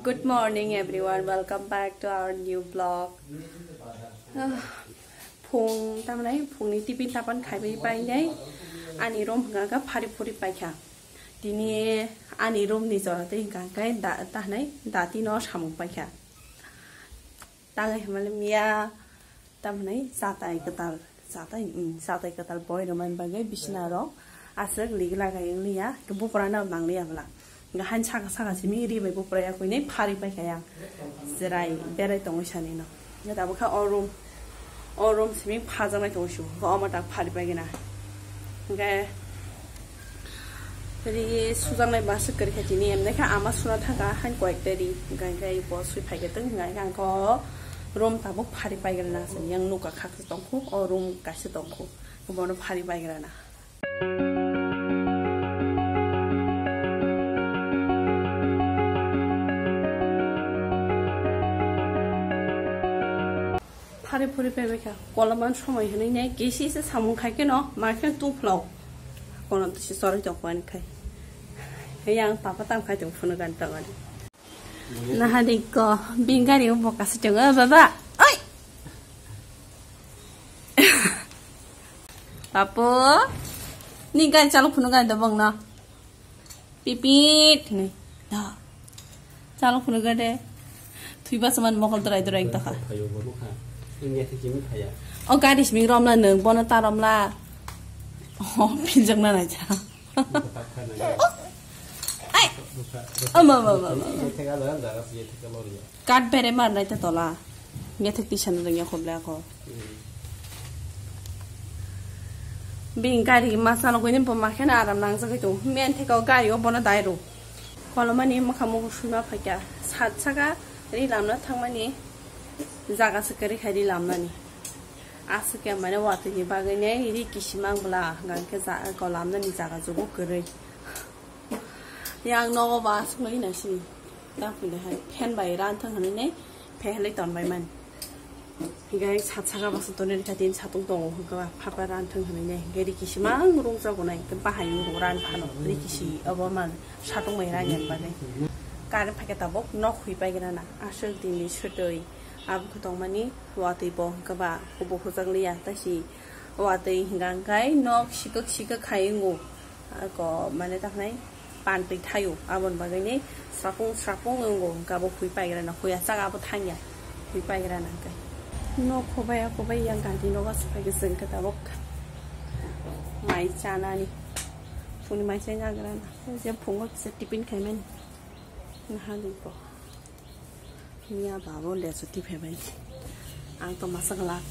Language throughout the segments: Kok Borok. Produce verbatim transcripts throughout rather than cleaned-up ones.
Good morning everyone, welcome back to our new vlog. Ah, phung tamnai phungni tiffin tapan khaibai painai ani room hwnka phari phuri paikha. Tini ani room ni jora tei hwnka khe da tahnai dati no samung paikha. Tangai hwnmale miya tamnai chatai kwtal, chatai, mm, chatai kwtal boi rwmani bagwi bisna rok aswk lig lagai wngliya, bupra no nangliya bwla. Hwnka hain saka saka simi ri bai bupra yakui nai phari paikha yang. Chwrai berai tongwi sani no. Hwnka tabukha o room, o room simi phajaknai tongo su. Hwnka omo ta phari paigwna. Hwnka ri sujaknai bwswk kwrwi kha tini, emnai khe ama suna thangkha, hain koyekta ri, hwnka hwnkhe bo swi phaikhe tong, hwnka hwnkhe ang khe o room tabuk phari paigrana se, yang nukha khaksa tongkhu, o room kaisa tongkhu, bono phari paigrana. Phari phuri paibai kha, koloman somoi hwnwi nai kisi se samung khai khe no, ma khe tuphlok. Kono to se chorwi tong ani khai. Yang papa tam khai tong phunu gan tong ani. Nahari ko, bini gari o boka se tongo, baba. Oi! Papu, ni gari chalo phunu gan tong bong no. Pipit hinwi. Da. Chalo phunu gade. Thwiba saman mokol dorai dorai tokha. Phayo bono kha. India thik jimi phaya. O gari simi romla nwng bono ta romla. O pinjak na nai cha. Ai. Ama, ama, ama, ama. Thega la jaga siye thega loriya. Kat bere mar nai ta tola. Ngethek tisa na rengya khobla ko. Bini gari masa no gwi bo ma kheno aram nangjagwi tongo. Manthe ko gari o bono dai rw. Kolomani mwkha mugu swima phaikha. Sat saka ri lamna thangmani jaga se kwrwi khai ri lamnani. Aswk ya mane watwi ni bagwi ne ri kisimang bwla hwnkha khe ja-, ko lamnani jaga jugo kwrwi. Yang nogo ba aswk nai nai sini. Ta phi le hai fan bai ran thang hwnwi ne phehlwi ton bai man. Higai sat saka baksa tonwi rikha tin satung tongo hwnkhe ba phapa ran thang hwnwi ne. Higai ri kisimang rung chago nai hwnkhe bahai ni rung ran phano ri kisi obo man satung bai ran yang bagwi. Current phaikhe tabuk nok hwi paigrana aswk dini swtwi abo khe tongmani watwi bo hwnkhe ba hubu hujak liya tasi watwi hwnkha hwnkhe nok sikak sikak khai wngo. Ako mane takhnai pantwi thaio, aboni bagwi ni srapung srapung wngo, hwnkhe abo hwi paigrana, hwi achak abo thangya, hwi paigrana hwnkhe. No khobai akobai yang ganti nogo swphaikhe chwng khe tabuk mai chanani. Phungni mai chai nagrana. Je phungo kisa tiffin khaimani. Naha lipo. Miya babo lesu tiphai bai. Ang to masa glak.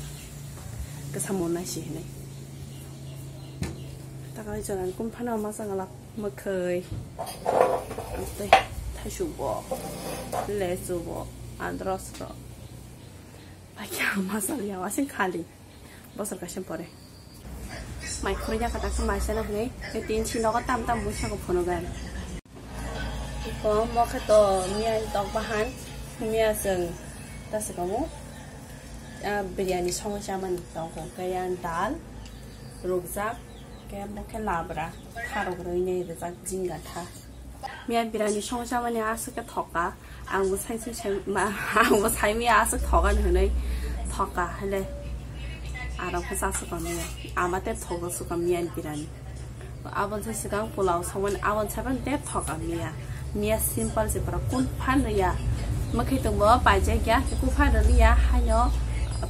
Kesa mona si hinai. Takai jalan kum phano masa glak. Makhai. Ang te thaisu bo. Lesu bo. Andros ro. Pai kya masa liya wasin khali. Bosor kaisa pore. Mai khurui ya kata khe mai sana hwnwi, tei tin si nogo tam tam bui sago phunugan. Iko mokhe to miya tok bahan, miya chwng ta swkamo, ah, biryani songwi chamani tongkho, kaya dal, rukjak, kaya mokhe labra, tharok rwinai rijak jinga tha. Miya birani songchamani aswk khe thoka. Ang bo sai sai sai ma, ang bo sai miya aswk thoka hinwi thoka hile. Arok khe cha swkang miya. Ama te thogo swkang miya ni birani. Aboni sai swkang pulao songmani aboni sai phano te thoka miya. Miya simple se pura kun phan riya. Mwkhwi tongbo paijak ya, kun phan riya, haino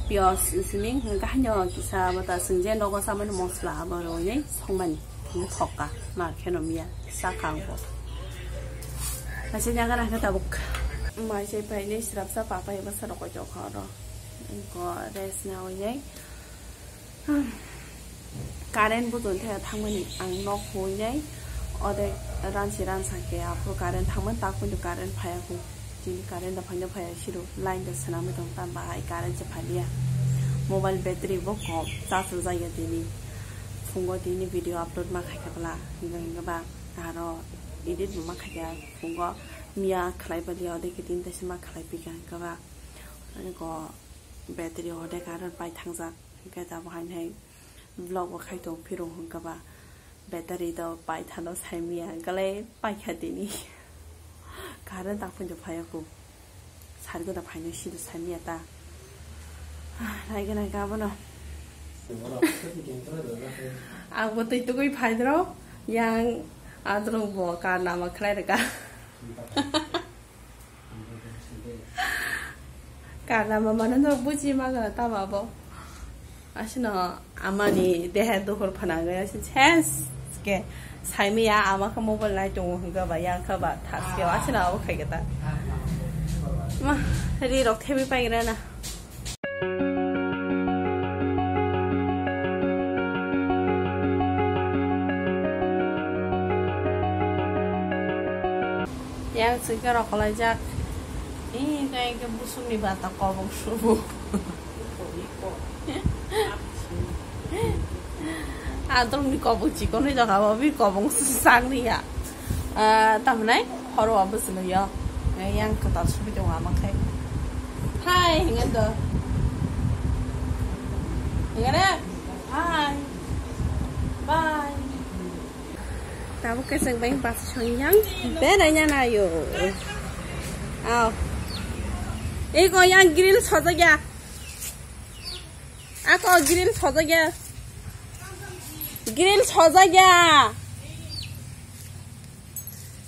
piyaj simi hwnkhe haino kisa bata swngjak nogo chamani mosla abo rwinai songmani. Thung thokka, ma kheno miya, sakang bo. Kaisa nyagra khe tabuk. Mai se painai srapsa papa eba sa rokoi tokha oro. Ko rest na oinai. Current bo jon thaya thangmani ang nok hoinai. Ode ransi ransa khe aphuru current thangmani tak pun current phaya kho. Tini current da phaino phaya siro line da swnamwi tong tam bahai current se phaliya. Mobile battery bo kom charge rwjak ya tini. Phungo tini video upload ma khaikha bwla hwnkhe hwnkhe ba aro edit bo ma khaikha phungo miya khlai baliya odekhe tini taisa ma khlai pika hwnkhe ba ani go battery odek aro pai thangjak hwnkhe tabuk hainhai vlog bo khai tong phiro hwnkhe ba. Battery do paithano saimya, galai paikha tini. Current tak phunjo phaiya ko. Sari gota phaino sidu samiya ta. Nai gana ka bono. Ang bo twi tugui phaidro. Yang adrong bo karnama khlai rega. Karnama mano no buji ma gana tama bo. Asino amani dehe duhur phanangwi asin ses ke saimiya ama khe mobile nai tongo hwnkhe ba yang khe ba thaske asino abo khai khe ta. Ma ri rok thebwi pai gra na. Yang singke rokolaijak. Ih, kayak ke busung ni bata kobong subu. Adrong ni kobong chikon ni jaga bo bi kobong sang ni ya. Ah, tamnai horo abu silo yo. Yang ketal subi dong ama kai. Hai, hingan do. Hingan ya? Hai. Bye. Tabuk khe chwng bai bus song yang beraina naio. Aw. Ego yang grill sojak ya. Ako grill sojak ya. Grill sojak ya.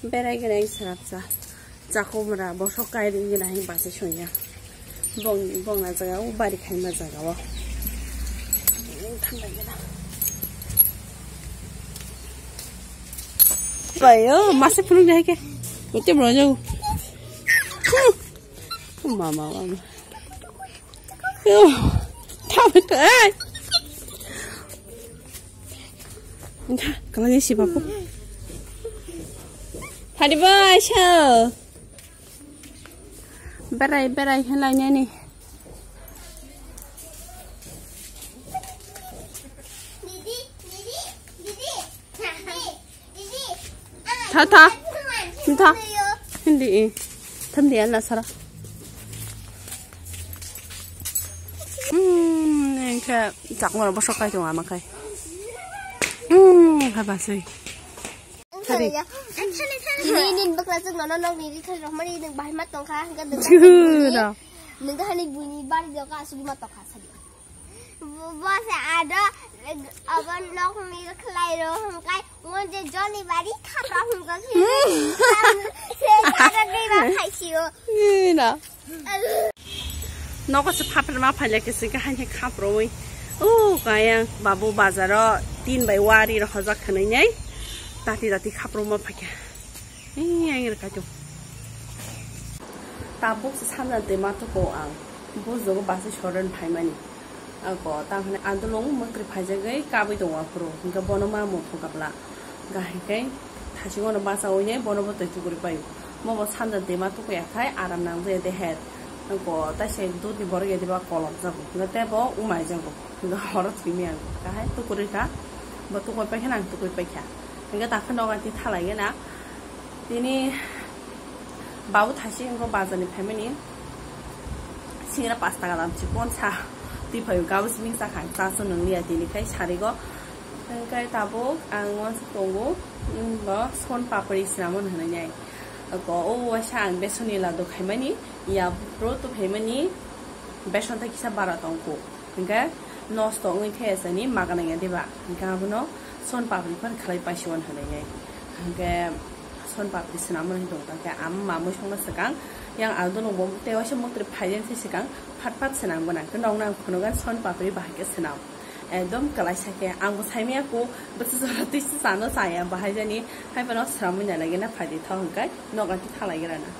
Berai gana yang sarap sa. Chakomra bosok kai ring gana hai bus song yang. Bong, bong na jaga o, bari khaima jaga o. Bai o, mase phunuk dai ke. Uti bro jau. Mama, mama. Thabai to, ai. Ntha, kalani si bapu. Phadi bai sa. Berai, berai, helai nani. Tha, tha. Tha. Hindi, eh. Tham dia na sara. Hmm, engkhe chakmaro bosok kai tongo ama kai. Hmm, ha basui. Thari. Ini, ini bakla jeng nono nok ni rithai rok mani nung bahai ma tongkha, hingke nung Jura. Nung hani buni bari jok asuk ma tongkha sadi. Bo se ado abo nok ni khlai ro hingkai ngon je joni bari khapa hingka se ado ni ba khai sio. Ina. Nogo se phaprima phailya khe se kaham khe khaproi. O kaya babu bazaro tin bai wari rok hojak khwnai nai. Tati tati khaproma phaikha. Ee, ang rwkha to. Tabuk se samjani twi ma tuko ang. Bujogo basi soren phaimani. Ako, tang hwnwi adulung mwktwi phaijagwi kabwi tongo aphuru. Hingke bono ma muthung kapla. Gahai khe thasingono bachaui nai bono bo twi tukurwi paio. Mobo samjani twi ma tukuya khai aram nang je deher. Ako, taise dudni borok ya diba kolok jago. Hingke tebo umai jago. Hingke horo thwimya ang. Gahai tukurwi kha. Bo tukurwi paikha nang tukurwi paikha. Hingke takhe nogo twi thalai gana. Tini babu thaisi wngkha bazar ni phaimani singra pash taka dam chikon sa twi phaio gabus ming sakha cha chw nwngliya tini khai sarigo hwnkhe tabuk ang uansuk tongo wngbo son papri swnamon hwnwi nai o waisa ang besoni ladu khaimani ya bro tw phaimani beson tei kisa bara tongkho. Hingke nosto wngwi thaya sani magana ya diba? Hingke abono son papri phan khlai paisiwan hinwi. Hingke son papri swnamani hinwi tongkha khe ang mamwi songna swkang yang adulung bo tei waisa mwktwi phailen se swkang phat phat swnam gwnang khe nokno ang phunugan son papri bahai khe swnam. Ekdom kwlaisa khe ang bo saimaya ko bwswk jora twi chano chaya bahai jani hai phano swnamwi nai lagi na phaidi tho hingke. Nogo twi thalai gra na.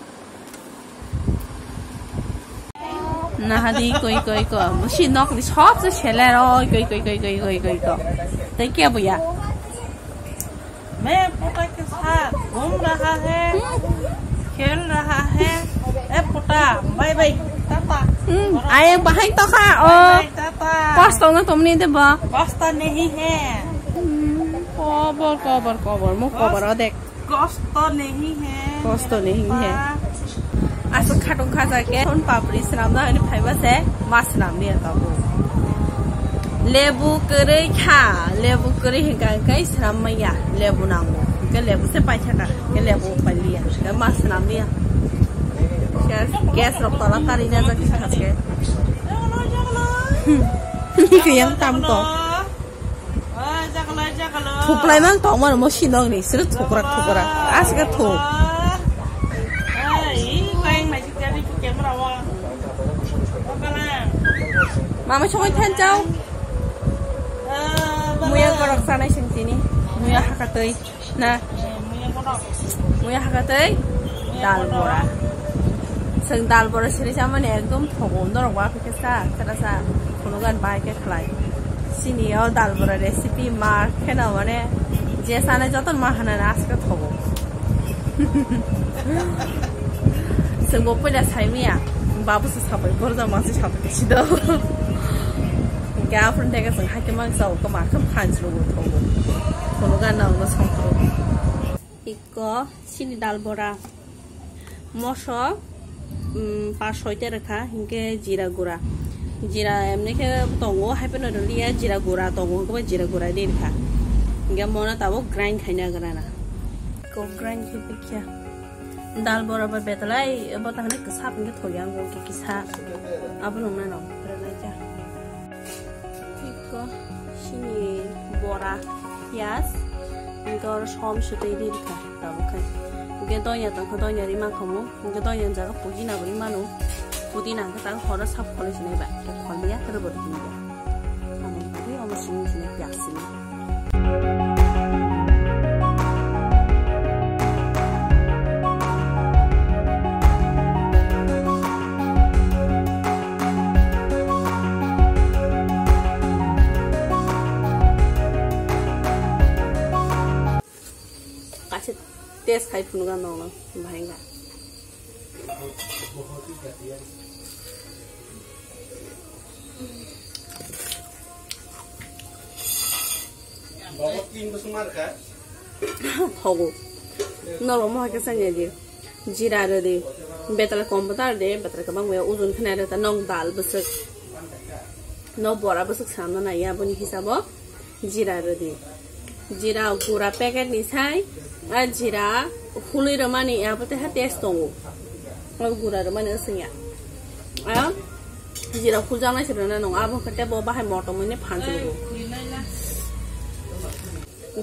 Nahadi koi koi ko. Musi nok ni sob se seler oi koi koi koi koi koi koi ko. Tei ke buya? मैं पोता के साथ घूम रहा है, खेल रहा है। ए पोता, bye bye, tata. Hmm, ayang bahai to kha o. Bye bye, tata. Kosto na tomni de ba. Kosto nahi hai. Hmm, kobor kobor kobor mu kobor odek. Kosto nahi hai. Kosto nahi hai. Aswk khatung khaja khe son papri swnamna hwnwi phaiba se ma swnamni ya tabuk. Lebu kwrwi kha, lebu kwrwi hwnkha hwnkhe swnam manya, lebu nango. Ke lebu se paithaka, ke lebu paliya, ke mas namliya. Gas, gas rok tola kari na jak haske. Ke yang tam to. Thuklai mang tong mano mo sinong ni, sir thukrak thukrak. Aske thuk. Mama songoi than chao. Muya gorok sanai sing tini. Muya hakatoi. Na. Muya hakatoi. Dal bora. Sing dal bora siri chamani ekdom thogo. Norok wa kisa, kisa sa. Kunugan bai ke khlai. Sini o dal bora recipe ma kheno mane je sanai joton ma hanani aske thogo. Sing bo puila saimiya, babu se sabai, borja ma se sabai kisi do. Hingke aphuru teke sing haikhe mang sao, khe ma khe phanchlo bo thogo. Kono gana uno songkro. Ikko sini dal bora. Moso, um, pas soi ta rwkha, hingke jira gura. Jira emni khe tongo, hai phano rwliya, jira gura tongo, hingke jira gura de rwkha. Hingke mono tabuk grind khaina gana na. Ko grind khe pikya. Dal bora ba betalai, bo tahani kwsa hingke thori ang bo kisa. Abo nung nano, rwlai ja. Iko sini bora, piyaj, hingke oro som sotwi ri rikha tabuk khe. Hingke donya tongkha, donya ri mankhamu, hingke donya jaga pudina bo ri mano, pudina hingke tak horo sap kholi sinai ba, khe kholiya, khe rwbo rwdi ya. Amo hingke omo sini sini piyaj sini. Kaisa test khai phunukha nokno bahai wngkha. Thogo. Norok mohai khe sanya di. Jira rwdi. Betala komputar de, betala kwbang wngya ojon khna rwta nok dal bwswk. Nok bora bwswk sanna naiya aboni hisabo jira rwdi. Jira gura packet ni sai, a jira hului rwmani abo teha test tongo. O gura rwmani wswngya. A jira hujaknai se rwna nung abo khe tebo bahai motom hwnwi phanchwgo.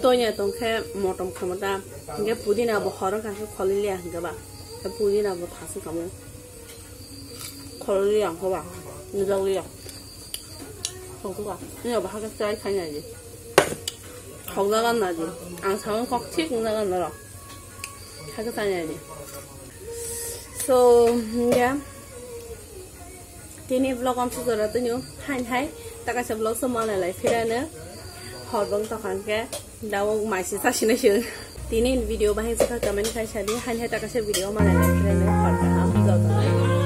Donya tongkhe motom khamata, hingke pudina bo horo kha khe kholi liya hingke ba. Pudina bo thaswk kamo. Khoroknwi ang khe ba, nujagwi ang. Khoroknwi ang. Nini bo hakhe try khai nai di. Khokjagan na di. Ang samung kok thik nungjagan norok. Hakhe khai nai di. So, hingke tini vlog amsuk jora tunio. Hain hai. Takaisa vlog so malai lai phirano. Hor bang tokang khe. Dawo maisi sasi nai se. Tini video bahai saka comment khai sadi. Hain hai takaisa video malai lai phirano. Hor kaham. Joto.